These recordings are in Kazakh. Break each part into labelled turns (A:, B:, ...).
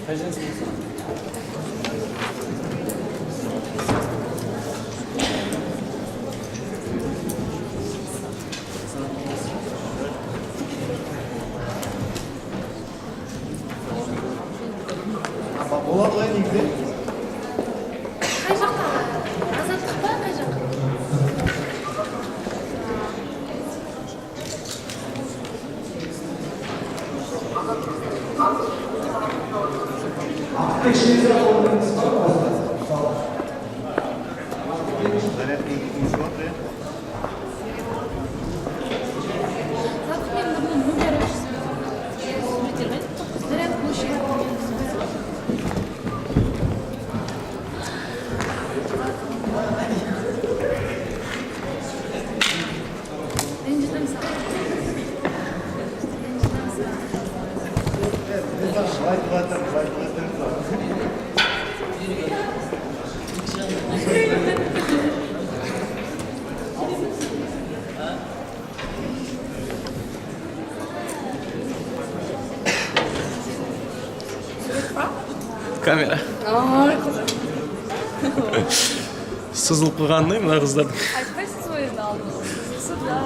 A: Қай жерден?
B: Болады ғой негізі.
C: Қай жақта? Азаттық па, қай жақта?
B: Ақытбек Шеризатұлының інісі бар ғой осында, мысалы.
D: Зарядка не смотри.
C: Азаттық мен бүгін мүлде суреттер. Зарядка осы жерде. Ренжідім саған. Ренжідім саған.
D: Былай тұра тұр, былай тұра тұр.
A: Камера.
C: Ой, қызық.
A: Сызылып қалғанын мына қыздардың.
C: Айтпайсыз ғой енді алдын. Сызылса да.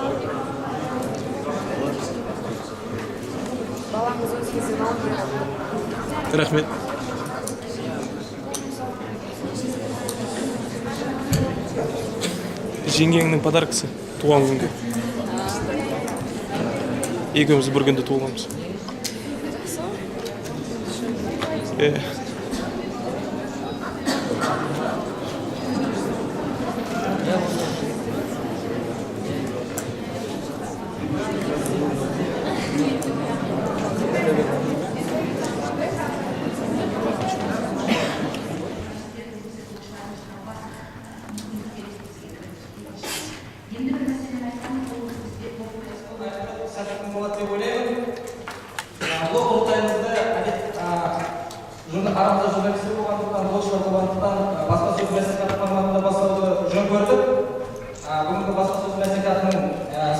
E: Балаңыз өзіңізден алып.
A: Рахмет. Жеңгеңнің подаркасы туған күнге. Екеуміз бір күнде туылғанбыз.
C: Жақсы.
A: Е.
F: Сәтті болады деп ойлаймын. Блог құрылтайымызды әдет арамызда журналистер болғандықтан, блогшылар болғандықтан, баспасөз мәслихаты форматында бастауды жөн көрдік. Бүгінгі баспасөз мәслихатының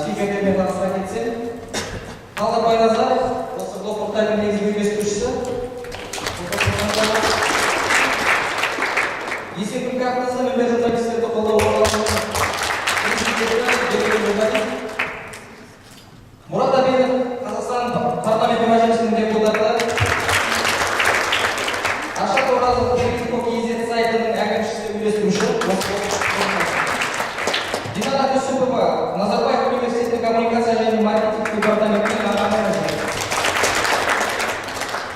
F: спикерлерімен таныстыра кетсем, Талғат Байназаров, осы блог құрылтайдың негізгі үйлестірушісі. Есен Күлкәқызы, мінбер журналистерді қолдау орталығының президенті, белгілі журналист. Мұрат Әбенов, Қазақстан парламенті мәжілісінің депутаты. Аршат Оразов, Info.kz сайтының әкімшісі, үйлестіруші. Динара Түсіпова, Назарбаев университетінің коммуникация және маркетинг департаментінің аға менеджері.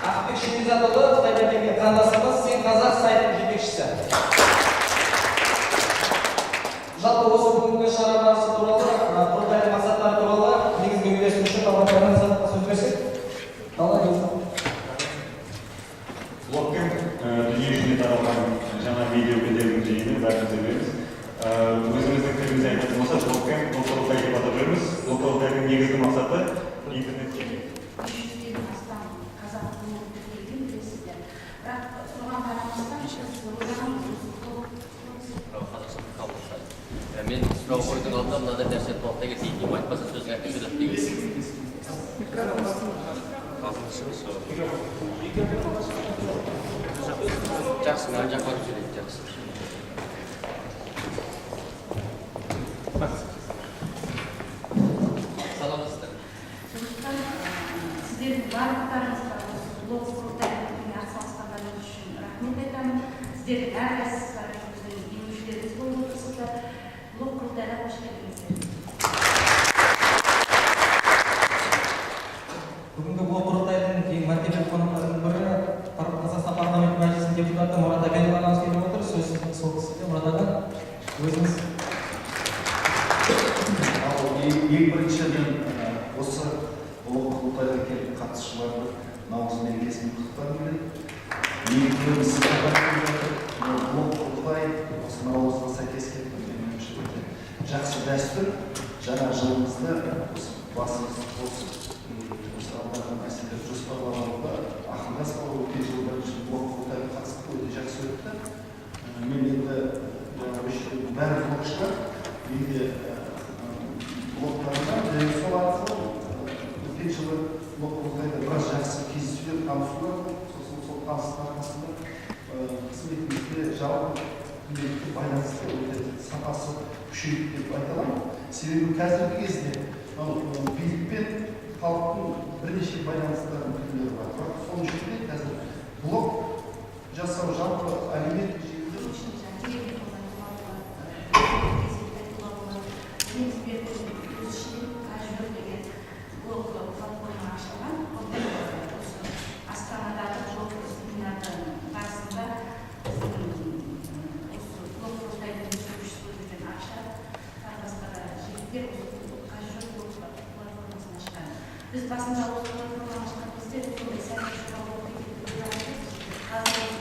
F: Ақытбек Шеризатұлы, Қытайдан келген қандасымыз, Сен Қазақ сайтының жетекшісі. Жалпы осы бүгінгі шара барысы туралы, құрылтайдың мақсаттары туралы негізгі үйлестіруші Талғат Байназаровқа сөз берсек. Талғат, өзің.
D: Блогпен дүние жүзіне таралған жаңа медиа өкілдерінің жиыны, бәріміз де білеміз. Өзіміздің тілімізде айтатын болсақ, блогпен блог құрылтай деп атап жүрміз. Блог құрылтайдың негізгі мақсаты интернетке
G: 300-ден астам қазақ блогы тіркелген, білесіздер. Бірақ соған қарамастан біз ойлағанбыз, осы блог
H: Қазақстан қабылдаса. Мен сұрақ қоюдың алдында мынадай нәрсені тоқтай кетейін деймін. Айтпаса сөзің әкеліп кетеді деген. Жақсы, мына жаққа барып сөйлейін, жақсы. Саламатсыздар.
G: Сондықтан сіздердің барлықтарыңызға, осы блог құрылтай атсалысқандарыңыз үшін рахмет айтамын. Сіздердің әрқайсыларыңыз біздің демеушілеріміз болып отырсыздар. Блог құрылтайға қош келдіңіздер.
F: Бүгінгі блог құрылтайдың ең мәртебелі қонақтарының бірі Қазақстан парламенті мәжілісінің депутаты Мұрат Әбенов ағамыз келіп отыр. Сөз сол кісіге. Мұрат аға, өзіңіз.
B: Ал ең бірінші мен осы блог құрылтайға келіп қатысушыларды наурыз мерекесімен құттықтағым келеді. Мерекеміз сіздерге келіп жатыр. Мынау блог құрылтай осы наурызға сәйкес келіп тұр. Менің ойымша, өте жақсы дәстүр. Жаңа жылымызды осы басымызды қосып, осы алдағы мәселелерді жоспарлап алуға, ақылға салуға. Өткен жылы бірінші блог құрылтайға қатыстық, өте жақсы өтті. Мен енді жаңағы осы жерде бәрі блогшылар, мен де блогтарым бар және сол арқылы өткен жылы блог құрылтайда біраз жақсы кездесулер, танысулар болды. Сосын сол танысқан Күшейді деп айта аламын. Себебі қазіргі кезде мынау билік пен халықтың бірнеше байланыстарының түрлері бар. Бірақ соның ішінде қазір блог жасау, жалпы әлеуметтік желіде
G: Үшін жаңа телевизордан айтуға болады, газетте айтуға болады. Негізі өз ішінде «Қажыр» деген блог платформа ашылған. Былтыр осы Астанадағы блог семинардың барысында біздің осы блог құрылтайдың жүргізушісі болып жүрген Ақша, тағы басқа да жігіттер осы «Қажыр» блог платформасын ашқан. Біз басында осы платформаны ашқан кезде сондай сәтті жоба болып кетеді деп ойлаған жоқпыз. Қазір